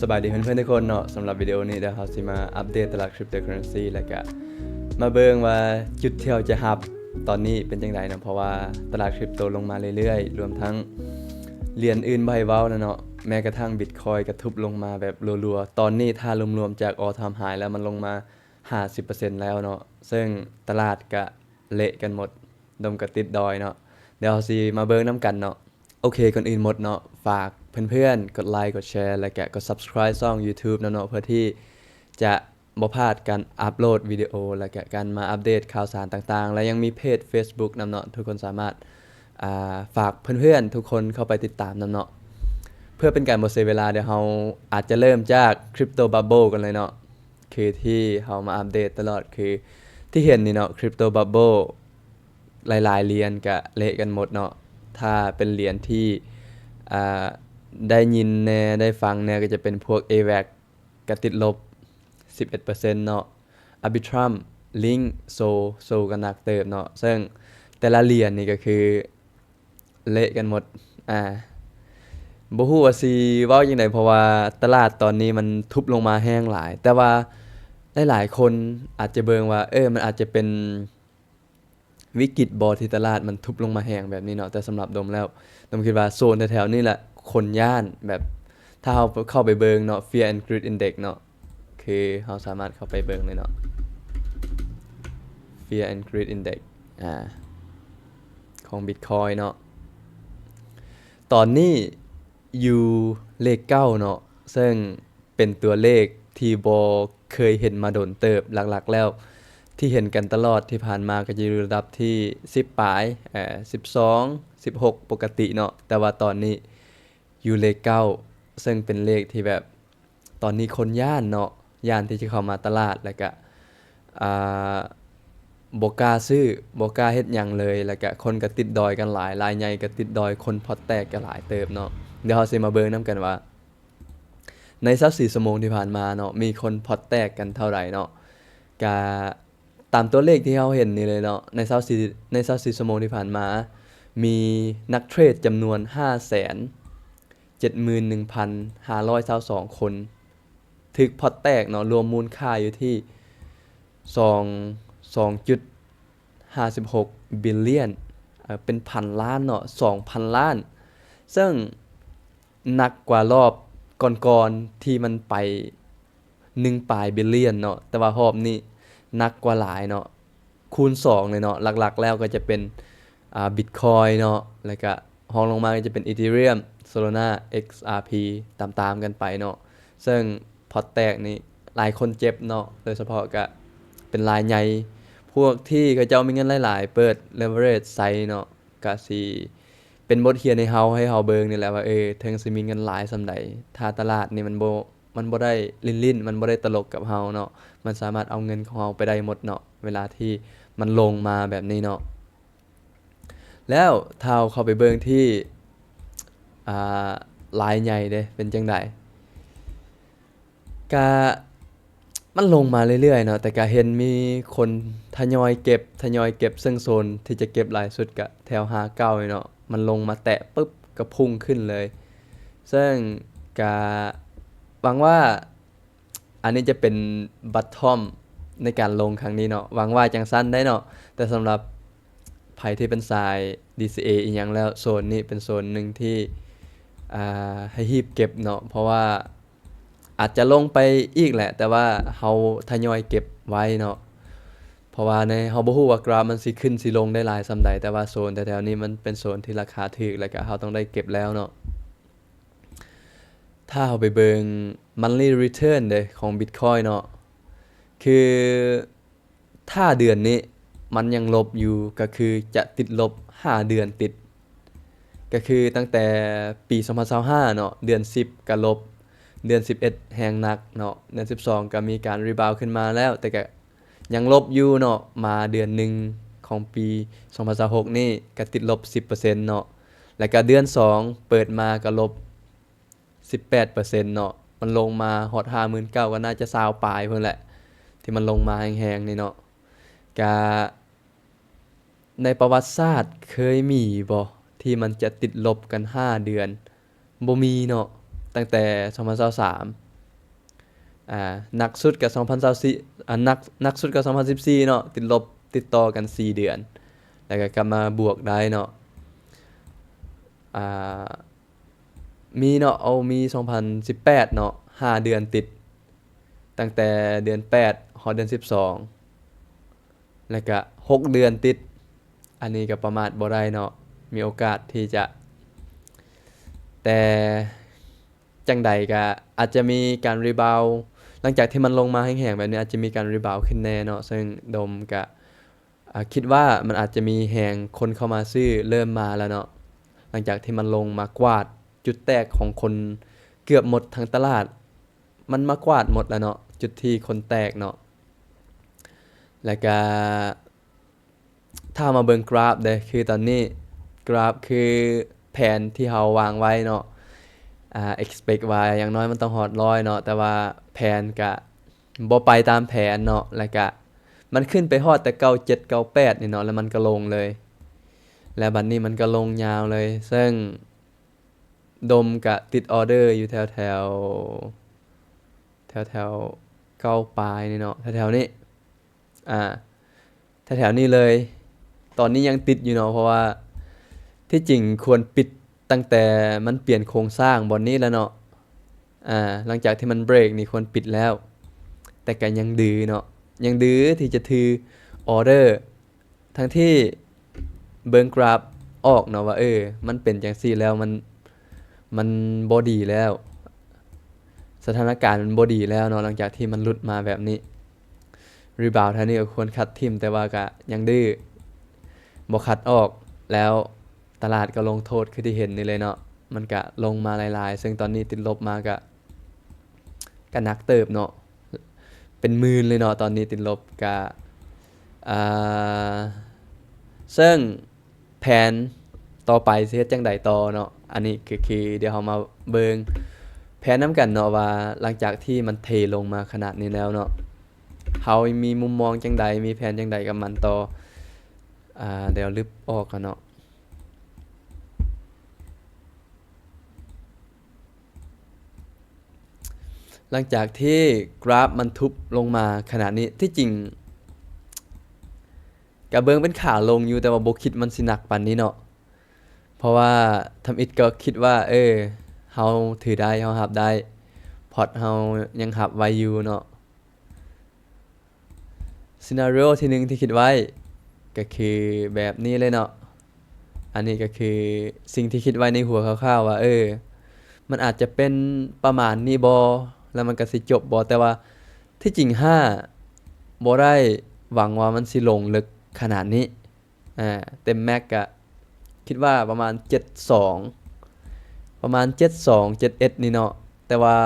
ສະບາຍດີເພື່ອນໆທຸກຄົນເນາະ, ສຳລັບວິດີໂອນີ້ດຽວເຮົາຊິມາອັບເດດຕະຫຼາດ Cryptocurrency ແລ້ວກະມາເບິ່ງວ່າຈຸດທີ່ເຮົາຈະຮັບຕອນນີ້ເປັນຈັ່ງໃດເນາະ, ເພາະວ່າຕະຫຼາດ Crypto ລົງມາເລື້ອຍໆ, ລວມທັງຫຼຽນອື່ນບໍ່ໃຫ້ເວົ້າແລ້ວເນາະ, ແມ້ກະທັ່ງ Bitcoin ກະທຸບລົງມາແບບລັວໆ. ຕອນນີ້ຖ້າລວມໆຈາກ All Time High ແລ້ວ ມັນລົງມາຫ້າສິບເປີເຊັນແລ້ວເນາະ, ເຊິ່ງຕະຫຼາດກະເລະກັນໝົດ, ດົມກະຕິດດອຍເນາະ. ດຽວເຮົາຊິມາເບິ່ງນຳກັນເນາະ. ໂອເຄ, ກ່ອນອື່ນໝົດເນາະ, ຝາກເພື່ອນໆກົດໄລ ກົດແຊ ແລະກະກົດ Subscribe ຊ່ອງ YouTube ນຳເນາະ, ເພື່ອທີ່ຈະບໍ່ພາດການອັບໂຫຼດວິດີໂອ ແລະກະການມາອັບເດດຂ່າວສານຕ່າງໆ. ແລະຍັງມີເພຈ Facebook ນຳເນາະ, ທຸກຄົນສາມາດ ອ່າ ຝາກເພື່ອນໆທຸກຄົນເຂົ້າໄປຕິດຕາມນຳເນາະ. ເພື່ອເປັນການບໍ່ເສຍເວລາ, ດຽວເຮົາອາດຈະເລີ່ມຈາກ Crypto Bubble ກັນເລີຍເນາະ. ຄືທີ່ເຮົາມາອັບເດດຕະຫຼອດ ຄືທີ່ເຫັນນີ້ເນາະ, Crypto Bubble ຫຼາຍໆຫຼຽນກະເລະກັນໝົດເນາະ. ຖ້າເປັນຫຼຽນທີ່ ອ່າ ໄດ້ຍິນແດ່ ໄດ້ຟັງແດ່ ກະຈະເປັນພວກ AVAX ກະຕິດລົບສິບເອັດເປີເຊັນເນາະ, Arbitrum, Link, Sol, Sol ກະໜັກເຕີບເນາະ. ເຊິ່ງແຕ່ລະຫຼຽນນີ້ກະຄື ເລະກັນໝົດ. ອ່າ ບໍ່ຮູ້ວ່າຊິເວົ້າຈັ່ງໃດ ເພາະວ່າຕະຫຼາດຕອນນີ້ມັນທຸບລົງມາແຮງຫຼາຍ, ແຕ່ວ່າຫຼາຍໆຄົນອາດຈະເບິ່ງວ່າ ເອີ ມັນອາດຈະເປັນວິກິດບໍ່ ທີ່ຕະຫຼາດມັນທຸບລົງມາແຮງແບບນີ້ເນາະ, ແຕ່ສຳລັບດົມແລ້ວ ດົມຄິດວ່າໂຊນແຖວໆນີ້ແຫຼະຄົນຢ້ານ. ແບບຖ້າເຮົາເຂົ້າໄປເບິ່ງເນາະ, Fear and Greed Index ເນາະ, ຄືເຮົາສາມາດເຂົ້າໄປເບິ່ງໄດ້ເນາະ, Fear and Greed Index ອາ ຂອງ Bitcoin ເນາະ, ຕອນນີ້ຢູ່ເລກເກົ້າເນາະ, ເຊິ່ງເປັນຕົວເລກທີ່ບໍ່ເຄີຍເຫັນມາດົນເຕີບ. ຫຼັກໆແລ້ວທີ່ເຫັນກັນຕະຫຼອດທີ່ຜ່ານມາກະຈະຢູ່ລະດັບທີສິບປາຍ, ເອີ ສິບສອງ ສິບຫົກ ປົກກະຕິເນາະ, ແຕ່ວ່າຕອນນີ້ຢູ່ເລກເກົ້າ ເຊິ່ງເປັນເລກທີ່ແບບ ຕອນນີ້ຄົນຢ້ານເນາະ, ຢ້ານທີ່ຈະເຂົ້າມາຕະຫຼາດ ແລ້ວກະ ອ່າ ບໍ່ກ້າຊື້ ບໍ່ກ້າເຮັດຫຍັງເລີຍ, ແລ້ວກະຄົນກະຕິດດອຍກັນຫຼາຍ, ລາຍໃຫຍ່ກະຕິດດອຍ, ຄົນພອດແຕກກະຫຼາຍເຕີບເນາະ. ດຽວເຮົາຊິມາເບິ່ງນຳກັນວ່າ ໃນຊາວສີ່ຊົ່ວໂມງທີ່ຜ່ານມາເນາະ ມີຄົນພອດແຕກກັນເທົ່າໃດເນາະ. ກະ ຕາມຕົວເລກທີ່ເຮົາເຫັນນີ້ເລີຍເນາະ, ໃນຊາວສີ່ ໃນຊາວສີ່ຊົ່ວໂມງທີ່ຜ່ານມາ ມີນັກເທຣດຈຳນວນຫ້າແສນເຈັດໝື່ນໜຶ່ງພັນຫ້າຮ້ອຍຊາວສອງຄົນ ຖືກພອດແຕກເນາະ, ລວມມູນຄ່າຢູ່ທີ່ສອງ ສອງຈຸດຫ້າສິບຫົກບິລລຽນ ເອີ ເປັນພັນລ້ານເນາະ, ສອງພັນລ້ານ, ເຊິ່ງໜັກກວ່າລອບກ່ອນໆທີ່ມັນໄປ ໜຶ່ງປາຍບິລລຽນເນາະ, ແຕ່ວ່າຮອບນີ້ໜັກກວ່າຫຼາຍເນາະ, ຄູນສອງເລີຍເນາະ. ຫຼັກໆແລ້ວກະຈະເປັນ ອ່າ Bitcoin ເນາະ, ແລ້ວກະຮອງລົງມາກະຈະເປັນ Ethereum, Solana, XRP ຕາມໆກັນໄປເນາະ. ເຊິ່ງພອດແຕກນີ້ຫຼາຍຄົນເຈັບເນາະ, ໂດຍສະເພາະກະເປັນລາຍໃຫຍ່ ພວກທີ່ເຂົາເຈົ້າມີເງິນຫຼາຍໆ ເປີດ leverage ໃສ່ເນາະ, ກະຊິເປັນບົດຮຽນໃຫ້ເຮົາ ໃຫ້ເຮົາເບິ່ງນີ້ແຫຼະວ່າ ເອີ ເຖິງຊິມີເງິນຫຼາຍສ່ຳໃດ ຖ້າຕະຫຼາດນີ້ມັນບໍ່ ມັນບໍ່ໄດ້ຫຼິ້ນໆ ມັນບໍ່ໄດ້ຕະຫຼົກກັບເຮົາເນາະ, ມັນສາມາດເອົາເງິນຂອງເຮົາໄປໄດ້ໝົດເນາະ ເວລາທີ່ມັນລົງມາແບບນີ້ເນາະ. ແລ້ວຖ້າເຮົາເຂົ້າໄປເບິ່ງທີ່ ອ່າ ລາຍໃຫຍ່ເດ້ ເປັນຈັ່ງໃດ? ກະມັນລົງມາເລື້ອຍໆເນາະ, ແຕ່ກະເຫັນມີຄົນທະຍອຍເກັບ ທະຍອຍເກັບ, ເຊິ່ງໂຊນທີ່ຈະເກັບຫຼາຍສຸດກະແຖວຫ້າເກົ້ານີ້ເນາະ, ມັນລົງມາແຕະປຶບກະພຸ່ງຂຶ້ນເລີຍ. ເຊິ່ງກະຫວັງວ່າ ອັນນີ້ຈະເປັນ bottom ໃນການລົງຄັ້ງນີ້ເນາະ, ຫວັງວ່າຈັ່ງຊັ້ນໄດ໋ເນາະ. ແຕ່ສຳລັບໃຜທີ່ເປັນສາຍ DCA ອີ່ຫຍັງແລ້ວ ໂຊນນີ້ເປັນໂຊນໜຶ່ງທີ່ ອ່າ ໃຫ້ຮີບເກັບເນາະ, ເພາະວ່າອາດຈະລົງໄປອີກແຫຼະ, ແຕ່ວ່າເຮົາທະຍອຍເກັບໄວ້ເນາະ, ເພາະວ່າໃນ ເຮົາບໍ່ຮູ້ວ່າກຣາຟມັນຊິຂຶ້ນຊິລົງໄດ້ຫຼາຍສ່ຳໃດ, ແຕ່ວ່າໂຊນແຖວໆນີ້ມັນເປັນໂຊນທີ່ລາຄາຖືກ ແລ້ວກະເຮົາຕ້ອງໄດ້ເກັບແລ້ວເນາະ. ຖ້າເຮົາໄປເບິ່ງ monthly return ເດ້ ຂອງ Bitcoin ເນາະ, ຄືຖ້າເດືອນນີ້ມັນຍັງລົບຢູ່ ກະຄືຈະຕິດລົບຫ້າເດືອນຕິດ, ກະຄືຕັ້ງແຕ່ປີສອງພັນຊາວຫ້າເນາະ, ເດືອນສິບກະລົບ, ເດືອນສິບເອັດແຮງໜັກເນາະ, ເດືອນສິບສອງກະມີການ rebound ຂຶ້ນມາແລ້ວ ແຕ່ກະ ຍັງລົບຢູ່ເນາະ, ມາເດືອນໜຶ່ງຂອງປີສອງພັນຊາວຫົກນີ້ກະຕິດລົບສິບເປີເຊັນເນາະ, ແລ້ວກະເດືອນສອງເປີດມາກະລົບສິບແປດເປີເຊັນເນາະ, ມັນລົງມາຮອດຫ້າໝື່ນເກົ້າ ກະໜ້າຈະຊາວປາຍພຸ້ນແຫຼະ ທີ່ມັນລົງມາແຮງໆນີ້ເນາະ. ກະໃນປະຫວັດສາດເຄີຍມີບໍ່ ທີ່ມັນຈະຕິດລົບກັນຫ້າເດືອນ? ບໍ່ມີເນາະ, ຕັ້ງແຕ່ສອງພັນຊາວສາມ ອ່າ ໜັກສຸດກໍສອງພັນຊາວສີ່ ອ່າ ໜັກ ໜັກສຸດກໍສອງພັນສິບສີ່ເນາະ ຕິດລົບຕິດຕໍ່ກັນສີ່ເດືອນ ແລ້ວກໍກັບມາບວກໄດ້ເນາະ. ອ່າ ມີເນາະ ເອົາ ມີສອງພັນສິບແປດເນາະ ຫ້າເດືອນຕິດ ຕັ້ງແຕ່ເດືອນແປດຮອດເດືອນສິບສອງ ແລ້ວກະຫົກເດືອນຕິດ ອັນນີ້ກໍປະມາດບໍ່ໄດ້ເນາະ ມີໂອກາດທີ່ຈະ ແຕ່ຈັ່ງໃດກໍອາດຈະມີການຣີບາວ ຫຼັງຈາກທີ່ມັນລົງມາແຮງໆແບບນີ້ ອາດຈະມີການຣີບາວຂຶ້ນແນ່ເນາະ ເຊິ່ງໂດມກະ ອ່າ ຄິດວ່າມັນອາດຈະມີແຮງຄົນເຂົ້າມາຊື້ເລີ່ມມາແລ້ວເນາະ ຫຼັງຈາກທີ່ມັນລົງມາກວາດຈຸດແຕກຂອງຄົນເກືອບໝົດທັງຕະຫຼາດ ມັນມາກວາດໝົດແລ້ວເນາະ ຈຸດທີ່ຄົນແຕກເນາະ. ແລ້ວກະຖ້າເຮົາມາເບິ່ງກຣາຟເດ້ ຄືຕອນນີ້ກຣາຟຄືແຜນທີ່ເຮົາວາງໄວ້ເນາະ ອ່າ expect ວ່າຢ່າງໜ້ອຍມັນຕ້ອງຮອດຮ້ອຍເນາະ ແຕ່ວ່າແຜນກະ ບໍ່ໄປຕາມແຜນເນາະ ແລ້ວກະມັນຂຶ້ນໄປຮອດແຕ່ເກົ້າເຈັດ ເກົ້າແປດນີ້ເນາະ ແລ້ວມັນກໍລົງເລີຍ ແລ້ວບັດນີ້ມັນກໍລົງຍາວເລີຍ ເຊິ່ງດົມກະຕິດອອເດີຢູ່ແຖວໆ ແຖວໆເກົ້າປາຍນີ້ເນາະ ແຖວໆນີ້ ອ່າ ແຖວໆນີ້ເລີຍ ຕອນນີ້ຍັງຕິດຢູ່ເນາະ ເພາະວ່າທີ່ຈິງຄວນປິດຕັ້ງແຕ່ມັນປ່ຽນໂຄງສ້າງບ່ອນນີ້ແລ້ວເນາະ ອ່າ ຫຼັງຈາກທີ່ມັນເບຣກນີ້ຄວນປິດແລ້ວ ແຕ່ກໍຍັງດືເນາະ ຍັງດືທີ່ຈະຖືອອເດີ ທັງທີ່ເບິ່ງກຣາຟອອກເນາະວ່າ ເອີ ມັນເປັນຈັ່ງຊີ້ແລ້ວ ມັນ ມັນບໍ່ດີແລ້ວ ສະຖານະການມັນບໍ່ດີແລ້ວເນາະ ຫຼັງຈາກທີ່ມັນຫຼຸດມາແບບນີ້ ຣີບາວເທື່ອນີ້ກໍຄວນຄັດຖິ້ມ ແຕ່ວ່າກໍຍັງດື້ ບໍ່ຄັດອອກ ແລ້ວຕະຫຼາດກໍລົງໂທດຄືທີ່ເຫັນນີ້ເລີຍເນາະ ມັນກະລົງມາຫຼາຍໆ ເຊິ່ງຕອນນີ້ຕິດລົບມາກະ ກະໜັກເຕີບເນາະ ເປັນໝື່ນເລີຍເນາະ ຕອນນີ້ຕິດລົບກະ ອ່າ ເຊິ່ງ ແຜນຕໍ່ໄປຊິເຮັດຈັ່ງໃດຕໍ່ເນາະ ອັນນີ້ກໍຄືດຽວເຮົາມາເບິ່ງແຜນນຳກັນເນາະ ວ່າຫຼັງຈາກທີ່ມັນເທລົງມາຂະໜາດນີ້ແລ້ວເນາະ ເຮົາມີມຸມມອງຈັ່ງໃດ ມີແຜນຈັ່ງໃດກັບມັນຕໍ່ ອ່າ ດຽວລຶບອອກກ່ອນເນາະ. ຫຼັງຈາກທີ່ກຣາຟມັນທຸບລົງມາຂະໜາດນີ້ ທີ່ຈິງກະເບິ່ງເປັນຂາລົງຢູ່ ແຕ່ວ່າບໍ່ຄິດມັນຊິໜັກປານນີ້ເນາະ ເພາະວ່າທຳອິດກໍຄິດວ່າ ເອີ ເຮົາຖືໄດ້ ເຮົາຮັບໄດ້ ພອດເຮົາຍັງຮັບໄວ້ຢູ່ເນາະ. ຊີນາຣີໂອທີໜຶ່ງທີ່ຄິດໄວ້ກໍຄືແບບນີ້ເລີຍເນາະ ອັນນີ້ກໍຄືສິ່ງທີ່ຄິດໄວ້ໃນຫົວຄ່າວໆວ່າ ເອີ ມັນອາດຈະເປັນປະມານນີ້ບໍ ແລ້ວມັນກໍຊິຈົບບໍ ແຕ່ວ່າທີ່ຈິງຫາບໍ່ໄດ້ຫວັງວ່າມັນຊິລົງເລິກຂະໜາດນີ້ ອ່າ ເຕັມແມັກກະຄິດວ່າປະມານເຈັດສອງ ປະມານເຈັດສອງ ເຈັດເອັດນີ້ເນາະ ແຕ່ວ່າ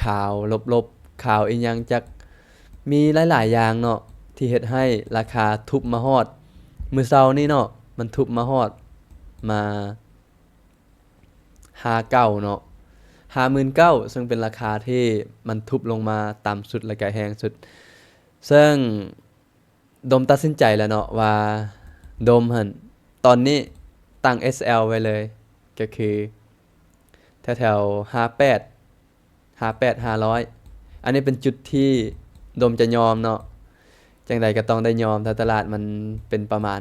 ຂ່າວລົບໆ ຂ່າວອີ່ຫຍັງຈັກ ມີຫຼາຍໆຢ່າງເນາະ ທີ່ເຮັດໃຫ້ລາຄາທຸບມາຮອດ ມື້ເຊົ້ານີ້ເນາະ ມັນທຸບມາຮອດ ມາຫ້າເກົ້າເນາະ ຫ້າໝື່ນເກົ້າ ເຊິ່ງເປັນລາຄາທີ່ມັນທຸບລົງມາຕ່ຳສຸດ ແລະກະແຮງສຸດ ເຊິ່ງ ດົມຕັດສິນໃຈແລ້ວເນາະວ່າ ດົມຫັ້ນຕອນນີ້ຕັ້ງເອສແອລໄວ້ເລີຍ ກໍຄືແຖວໆຫ້າແປດ ຫ້າແປດ ຫ້າຮ້ອຍ ອັນນີ້ເປັນຈຸດທີ່ດົມຈະຍອມເນາະ ຈັ່ງໃດກໍຕ້ອງໄດ້ຍອມ ຖ້າຕະຫຼາດມັນເປັນປະມານ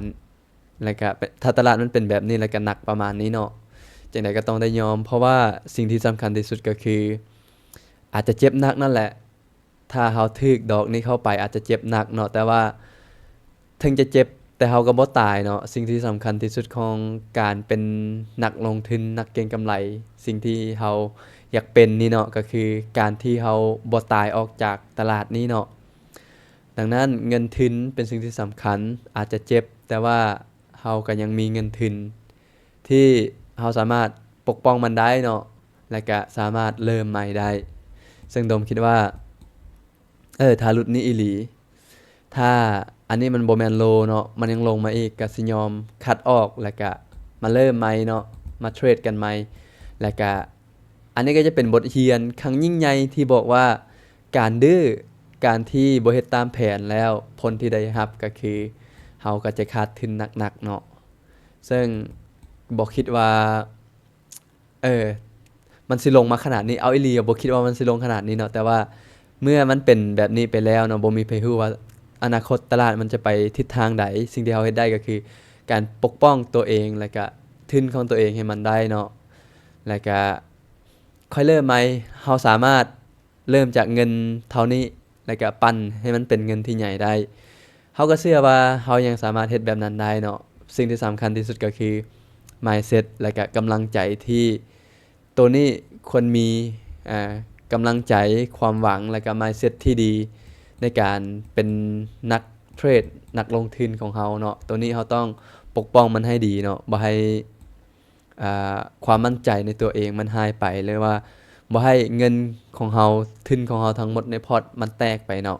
ແລ້ວກະ ຖ້າຕະຫຼາດມັນເປັນແບບນີ້ ແລ້ວກະໜັກປະມານນີ້ເນາະ ຈັ່ງໃດກໍຕ້ອງໄດ້ຍອມ ເພາະວ່າສິ່ງທີ່ສຳຄັນທີ່ສຸດກໍຄື ອາດຈະເຈັບໜັກນັ້ນແຫຼະ ຖ້າເຮົາຖືກດອກນີ້ເຂົ້າໄປອາດຈະເຈັບໜັກເນາະ ແຕ່ວ່າເຖິງຈະເຈັບ ແຕ່ເຮົາກໍບໍ່ຕາຍເນາະ. ສິ່ງທີ່ສຳຄັນທີ່ສຸດຂອງການເປັນນັກລົງທຶນ, ນັກເກັງກຳໄລ, ສິ່ງທີ່ເຮົາຢາກເປັນນີ້ເນາະ ກໍຄືການທີ່ເຮົາບໍ່ຕາຍອອກຈາກຕະຫຼາດນີ້ເນາະ. ດັ່ງນັ້ນເງິນທຶນເປັນສິ່ງທີ່ສຳຄັນ, ອາດຈະເຈັບ ແຕ່ວ່າເຮົາກໍຍັງມີເງິນທຶນ ທີ່ເຮົາສາມາດປົກປ້ອງມັນໄດ້ເນາະ ແລະກະສາມາດເລີ່ມໃໝ່ໄດ້. ເຊິ່ງໂດມຄິດວ່າ ເອີ ຖ້າຫຼຸດນີ້ອີ່ຫຼີ ຖ້າອັນນີ້ມັນບໍ່ແມ່ນໂລເນາະ ມັນຍັງລົງມາອີກ ກະຊິຍອມຄັດອອກ ແລະກະມາເລີ່ມໃໝ່ເນາະ ມາເທຣດກັນໃໝ່ ແລະກະ ອັນນີ້ກໍຈະເປັນບົດຮຽນຄັ້ງຍິ່ງໃຫຍ່ທີ່ບອກວ່າ ການດື້ ການທີ່ບໍ່ເຮັດຕາມແຜນແລ້ວ ຜົນທີ່ໄດ້ຮັບກໍຄືເຮົາກໍຈະຂາດທຶນໜັກໆເນາະ. ເຊິ່ງບໍ່ຄິດວ່າ ເອີ ມັນຊິລົງມາຂະໜາດນີ້. ເອົາອີ່ຫຼີ ບໍ່ຄິດວ່າມັນຊິລົງຂະໜາດນີ້ເນາະ, ແຕ່ວ່າເມື່ອມັນເປັນແບບນີ້ໄປແລ້ວເນາະ, ບໍ່ມີໃຜຮູ້ວ່າອະນາຄົດຕະຫຼາດມັນຈະໄປທິດທາງໃດ. ສິ່ງທີ່ເຮົາເຮັດໄດ້ກໍຄືການປົກປ້ອງຕົວເອງ ແລະກະທຶນຂອງຕົວເອງໃຫ້ມັນໄດ້ເນາະ, ແລະກະຄ່ອຍເລີ່ມໃໝ່. ເຮົາສາມາດເລີ່ມຈາກເງິນເທົ່ານີ້ ແລະກະປັ່ນໃຫ້ມັນເປັນເງິນທີ່ໃຫຍ່ໄດ້. ເຮົາກໍເຊື່ອວ່າເຮົາຍັງສາມາດເຮັດແບບນັ້ນໄດ້ເນາະ. ສິ່ງທີ່ສຳຄັນທີ່ສຸດກໍຄື mindset ແລະກະກຳລັງໃຈທີ່ ໂຕນີ້ຄວນມີ ອ່າ ກຳລັງໃຈ, ຄວາມຫວັງ ແລະກະ mindset ທີ່ດີໃນການເປັນນັກເທຣດ, ນັກລົງທຶນຂອງເຮົາເນາະ. ໂຕນີ້ເຮົາຕ້ອງປົກປ້ອງມັນໃຫ້ດີເນາະ, ບໍ່ໃຫ້ ອ່າ ຄວາມໝັ້ນໃຈໃນຕົວເອງມັນຫາຍໄປ ຫຼືວ່າບໍ່ໃຫ້ເງິນຂອງເຮົາ, ທຶນຂອງເຮົາທັງໝົດໃນພອດມັນແຕກໄປເນາະ.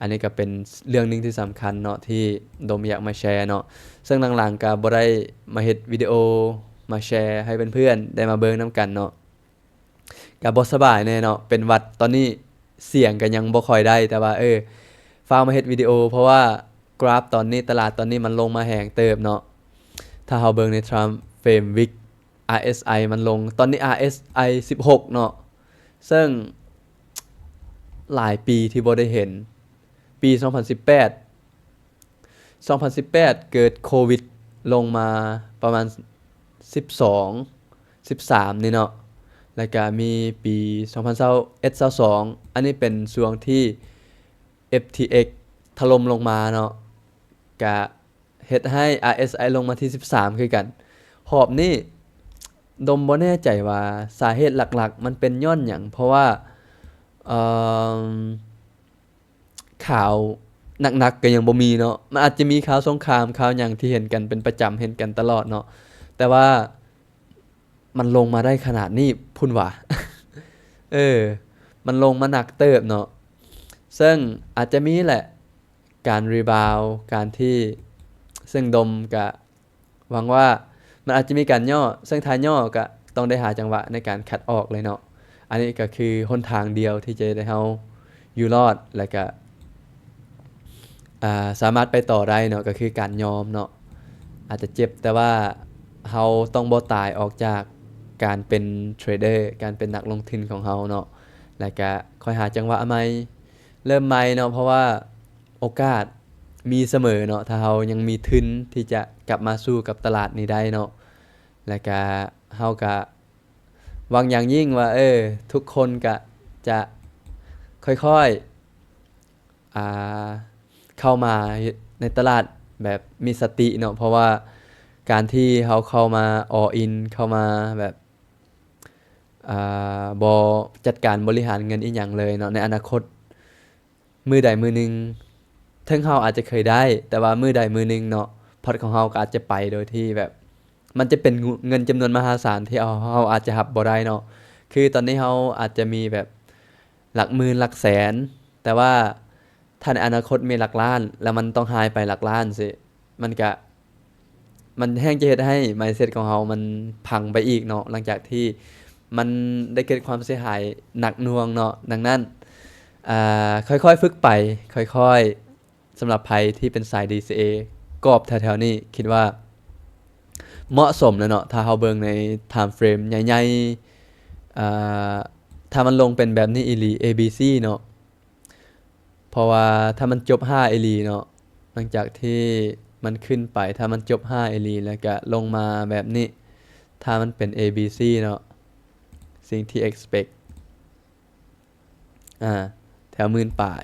ອັນນີ້ກໍເປັນເລື່ອງໜຶ່ງທີ່ສຳຄັນເນາະ ທີ່ດົມຢາກມາແຊເນາະ. ເຊິ່ງຫຼັງໆກໍບໍ່ໄດ້ມາເຮັດວິດີໂອມາແຊໃຫ້ເພື່ອນໆໄດ້ມາເບິ່ງນຳກັນເນາະ, ກໍບໍ່ສະບາຍແດ່ເນາະ, ເປັນຫວັດ. ຕອນນີ້ສຽງກໍຍັງບໍ່ຄ່ອຍໄດ້, ແຕ່ວ່າ ເອີ ຟ້າວມາເຮັດວິດີໂອ ເພາະວ່າກຣາຟຕອນນີ້, ຕະຫຼາດຕອນນີ້ມັນລົງມາແຮງເຕີບເນາະ. ຖ້າເຮົາເບິ່ງໃນ time frame wick, ອາ ເອສ ໄອ ມັນລົງ, ຕອນນີ້ ອາ ເອສ ໄອ ສິບຫົກເນາະ, ເຊິ່ງຫຼາຍປີທີ່ບໍ່ໄດ້ເຫັນ. ປີສອງພັນສິບແປດ ສອງພັນສິບແປດເກີດໂຄວິດລົງມາປະມານສິບສອງ ສິບສາມນີ້ເນາະ, ແລ້ວກະມີປີສອງພັນຊາວເອັດ ຊາວສອງ ອັນນີ້ເປັນຊ່ວງທີ່ ເອັຟ ທີ ເອັກ ຖະຫຼົ່ມລົງມາເນາະ, ກະ ເຮັດໃຫ້ ອາ ເອສ ໄອ ລົງມາທີ່ສິບສາມຄືກັນ. ຮອບນີ້ດົມບໍ່ແນ່ໃຈວ່າສາເຫດຫຼັກໆມັນເປັນຍ້ອນຫຍັງ, ເພາະວ່າ ເອີ່ມ ຂ່າວໜັກໆກໍຍັງບໍ່ມີເນາະ. ມັນອາດຈະມີຂ່າວສົງຄາມ, ຂ່າວຫຍັງທີ່ເຫັນກັນເປັນປະຈຳ, ເຫັນກັນຕະຫຼອດເນາະ, ແຕ່ວ່າ ມັນລົງມາໄດ້ຂະໜາດນີ້ພຸ້ນຫວາ. ເອີ ມັນລົງມາໜັກເຕີບເນາະ, ເຊິ່ງອາດຈະມີແຫຼະ ການຣີບາວ ການທີ່ ເຊິ່ງດົມກະຫວັງວ່າມັນອາດຈະມີການຫຍໍ້, ເຊິ່ງຖ້າຫຍໍ້ກະຕ້ອງໄດ້ຫາຈັງຫວະໃນການຄັດອອກເລີຍເນາະ. ອັນນີ້ກໍຄືຫົນທາງດຽວທີ່ຈະເຮັດໃຫ້ເຮົາຢູ່ລອດ ແລະກະ ອ່າ ສາມາດໄປຕໍ່ໄດ້ເນາະ, ກໍຄືການຍອມເນາະ. ອາດຈະເຈັບ, ແຕ່ວ່າເຮົາຕ້ອງບໍ່ຕາຍອອກຈາກການເປັນເທຣດເດີ, ການເປັນນັກລົງທຶນຂອງເຮົາເນາະ, ແລະກະຄ່ອຍຫາຈັງຫວະໃໝ່, ເລີ່ມໃໝ່ເນາະ, ເພາະວ່າໂອກາດມີສະເໝີເນາະ, ຖ້າເຮົາຍັງມີທຶນທີ່ຈະກັບມາສູ້ກັບຕະຫຼາດນີ້ໄດ້ເນາະ. ແລະກະເຮົາກະ ຫວັງຢ່າງຍິ່ງວ່າ ເອີ ທຸກຄົນກະຈະຄ່ອຍໆ ອ່າ ເຂົ້າມາໃນຕະຫຼາດແບບມີສະຕິເນາະ, ເພາະວ່າການທີ່ເຮົາເຂົ້າມາ all in ເຂົ້າມາແບບ ອ່າ ບໍ່ຈັດການບໍລິຫານເງິນອີ່ຫຍັງເລີຍເນາະ, ໃນອະນາຄົດ ມື້ໃດມື້ໜຶ່ງ ເຖິງເຮົາອາດຈະເຄີຍໄດ້, ແຕ່ວ່າມື້ໃດມື້ໜຶ່ງເນາະ, ພອດຂອງເຮົາກໍອາດຈະໄປໂດຍທີ່ແບບ ມັນຈະເປັນເງິນຈຳນວນມະຫາສານທີ່ເຮົາ ເຮົາອາດຈະຮັບບໍ່ໄດ້ເນາະ. ຄືຕອນນີ້ເຮົາອາດຈະມີແບບຫຼັກໝື່ນ, ຫຼັກແສນ, ແຕ່ວ່າຖ້າໃນອະນາຄົດມີຫຼັກລ້ານ ແລ້ວມັນຕ້ອງຫາຍໄປຫຼັກລ້ານຊີ້, ມັນກະ ມັນແຮ່ງຈະເຮັດໃຫ້ mindset ຂອງເຮົາມັນພັງໄປອີກເນາະ, ຫຼັງຈາກທີ່ມັນໄດ້ເກີດຄວາມເສຍຫາຍໜັກໜ່ວງເນາະ. ດັ່ງນັ້ນ ອ່າ ຄ່ອຍໆຝຶກໄປ, ຄ່ອຍໆ ສຳລັບໃຜທີ່ເປັນສາຍ ດີ ຊີ ເອ ກອບແຖວໆນີ້ ຄິດວ່າເໝາະສົມແລ້ວເນາະ. ຖ້າເຮົາເບິ່ງໃນ time frame ໃຫຍ່ໆ ອ່າ ຖ້າມັນລົງເປັນແບບນີ້ອີ່ຫຼີ A B C ເນາະ, ເພາະວ່າຖ້າມັນຈົບຫ້າອີ່ຫຼີເນາະ, ຫຼັງຈາກທີ່ມັນຂຶ້ນໄປ, ຖ້າມັນຈົບຫ້າອີ່ຫຼີ ແລ້ວກະລົງມາແບບນີ້, ຖ້າມັນເປັນ A B C ເນາະ, ສິ່ງທີ່ expect ອ່າ ແຖວໝື່ນປາຍ,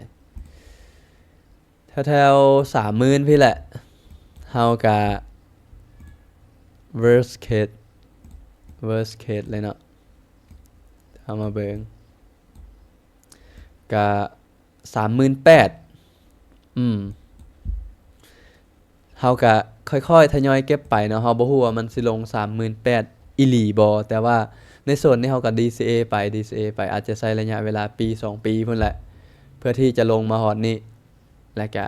ແຖວໆສາມໝື່ນພີ້ແຫຼະ, ເຮົາກະ worst case worst case ເລີຍເນາະ. ເຮົາມາເບິ່ງ ກະ ສາມໝື່ນແປດ ອືມ ເຮົາກະຄ່ອຍໆທະຍອຍເກັບໄປເນາະ, ເຮົາບໍ່ຮູ້ວ່າມັນຊິລົງສາມໝື່ນແປດອີ່ຫຼີບໍ່, ແຕ່ວ່າໃນໂຊນນີ້ເຮົາກະ D C A ໄປ D C A ໄປ, ອາດຈະໃຊ້ໄລຍະເວລາປີສອງປີພຸ້ນແຫຼະ ເພື່ອທີ່ຈະລົງມາຮອດນີ້ ແລະກະ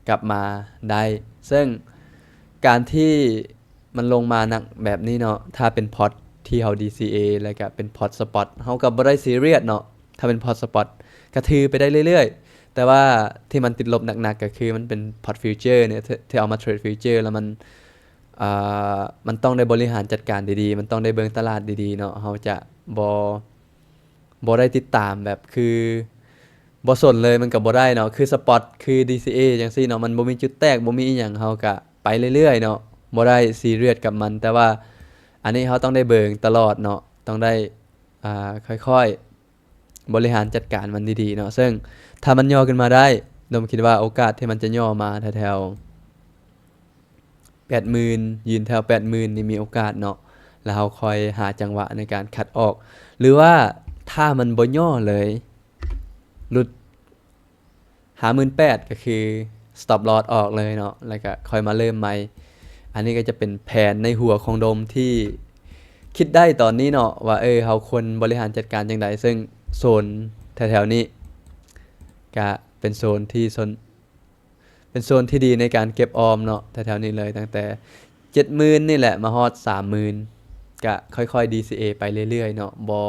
ກັບມາໄດ້. ເຊິ່ງການທີ່ ມັນລົງມາໜັກແບບນີ້ເນາະ, ຖ້າເປັນພອດທີ່ເຮົາ D C A ແລ້ວກະເປັນພອດ spot ເຮົາກະບໍ່ໄດ້ serious ເນາະ, ຖ້າເປັນພອດ spot ກະຖືໄປໄດ້ເລື້ອຍໆ. ແຕ່ວ່າທີ່ມັນຕິດລົບໜັກໆ ກະຄືມັນເປັນພອດ future ເນາະ, ທີ່ເອົາມາເທຣດ future ແລ້ວມັນ ອ່າ ມັນຕ້ອງໄດ້ບໍລິຫານຈັດການດີໆ, ມັນຕ້ອງໄດ້ເບິ່ງຕະຫຼາດດີໆເນາະ, ເຮົາຈະ ບໍ່ ບໍ່ໄດ້ຕິດຕາມ ແບບຄືບໍ່ສົນເລີຍ ມັນກໍບໍ່ໄດ້ເນາະ. ຄື Spot ຄື DCA ຈັ່ງຊີ້ເນາະ ມັນບໍ່ມີຈຸດແຕກ ບໍ່ມີອີ່ຫຍັງ ເຮົາກະໄປເລື້ອຍໆເນາະ ບໍ່ໄດ້ຊີຣຽສກັບມັນ. ແຕ່ວ່າອັນນີ້ເຮົາຕ້ອງໄດ້ເບິ່ງຕະຫຼອດເນາະ ຕ້ອງໄດ້ ອ່າ ຄ່ອຍໆ ບໍລິຫານຈັດການມັນດີໆເນາະ. ເຊິ່ງຖ້າມັນຫຍໍ້ຂຶ້ນມາໄດ້ ດົມຄິດວ່າໂອກາດທີ່ມັນຈະຫຍໍ້ມາແຖວໆ ແປດໝື່ນ ຢືນແຖວແປດໝື່ນນີ້ມີໂອກາດເນາະ ແລ້ວເຮົາຄ່ອຍຫາຈັງຫວະໃນການຄັດອອກ ຫຼືວ່າຖ້າມັນບໍ່ຫຍໍ້ເລີຍ ຫຼຸດ ຫ້າໝື່ນແປດ ກໍຄື stop loss ອອກເລີຍເນາະ ແລ້ວກໍຄ່ອຍມາເລີ່ມໃໝ່. ອັນນີ້ກໍຈະເປັນແຜນໃນຫົວຂອງດົມທີ່ຄິດໄດ້ຕອນນີ້ເນາະ ວ່າ ເອີ ເຮົາຄວນບໍລິຫານຈັດການຈັ່ງໃດ. ເຊິ່ງໂຊນແຖວໆນີ້ກະເປັນໂຊນທີ່ ເປັນໂຊນທີ່ດີໃນການເກັບອອມເນາະ ແຖວໆນີ້ເລີຍ ຕັ້ງແຕ່ເຈັດໝື່ນນີ້ແຫຼະ ມາຮອດສາມໝື່ນ ກະຄ່ອຍໆ DCA ໄປເລື້ອຍໆເນາະ ບໍ່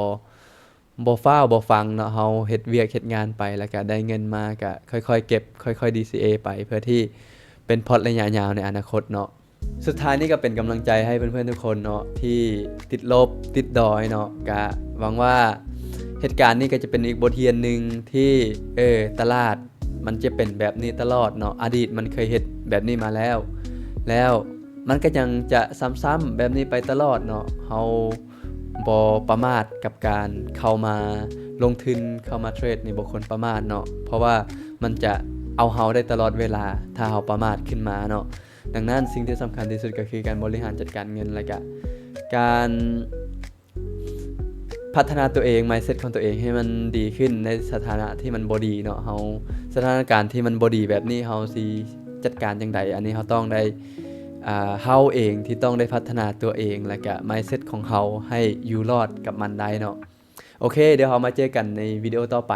ບໍ່ຟ້າວບໍ່ຟັ່ງເນາະ. ເຮົາເຮັດວຽກເຮັດງານໄປ ແລ້ວກະໄດ້ເງິນມາ ກະຄ່ອຍໆເກັບ ຄ່ອຍໆ DCA ໄປ ເພື່ອທີ່ເປັນພອດໄລຍະຍາວໃນອະນາຄົດເນາະ. ສຸດທ້າຍນີ້ກໍເປັນກຳລັງໃຈໃຫ້ເພື່ອນໆທຸກຄົນເນາະ ທີ່ຕິດລົບ ຕິດດອຍເນາະ. ກະຫວັງວ່າເຫດການນີ້ກໍຈະເປັນອີກບົດຮຽນໜຶ່ງທີ່ ເອີ ຕະຫຼາດມັນຈະເປັນແບບນີ້ຕະຫຼອດເນາະ ອະດີດມັນເຄີຍເຮັດແບບນີ້ມາແລ້ວ ແລ້ວມັນກໍຍັງຈະຊ້ຳໆແບບນີ້ໄປຕະຫຼອດເນາະ. ເຮົາບໍ່ປະໝາດກັບການເຂົ້າມາລົງທຶນ ເຂົ້າມາເທຣດນີ້ ບໍ່ຄວນປະໝາດເນາະ ເພາະວ່າມັນຈະເອົາເຮົາໄດ້ຕະຫຼອດເວລາ ຖ້າເຮົາປະໝາດຂຶ້ນມາເນາະ. ດັ່ງນັ້ນ ສິ່ງທີ່ສຳຄັນທີ່ສຸດກໍຄືການບໍລິຫານຈັດການເງິນ ແລະກະການພັດທະນາຕົວເອງ mindset ຂອງຕົວເອງໃຫ້ມັນດີຂຶ້ນໃນສະຖານະທີ່ມັນບໍ່ດີເນາະ. ເຮົາ ສະຖານະການທີ່ມັນບໍ່ດີແບບນີ້ ເຮົາຊິຈັດການຈັ່ງໃດ? ອັນນີ້ເຮົາຕ້ອງໄດ້ ອ່າ ເຮົາເອງທີ່ຕ້ອງໄດ້ພັດທະນາຕົວເອງ ແລະກະ mindset ຂອງເຮົາໃຫ້ຢູ່ລອດກັບມັນໄດ້ເນາະ. ໂອເຄ ດຽວເຮົາມາເຈີກັນໃນວິດີໂອຕໍ່ໄປ.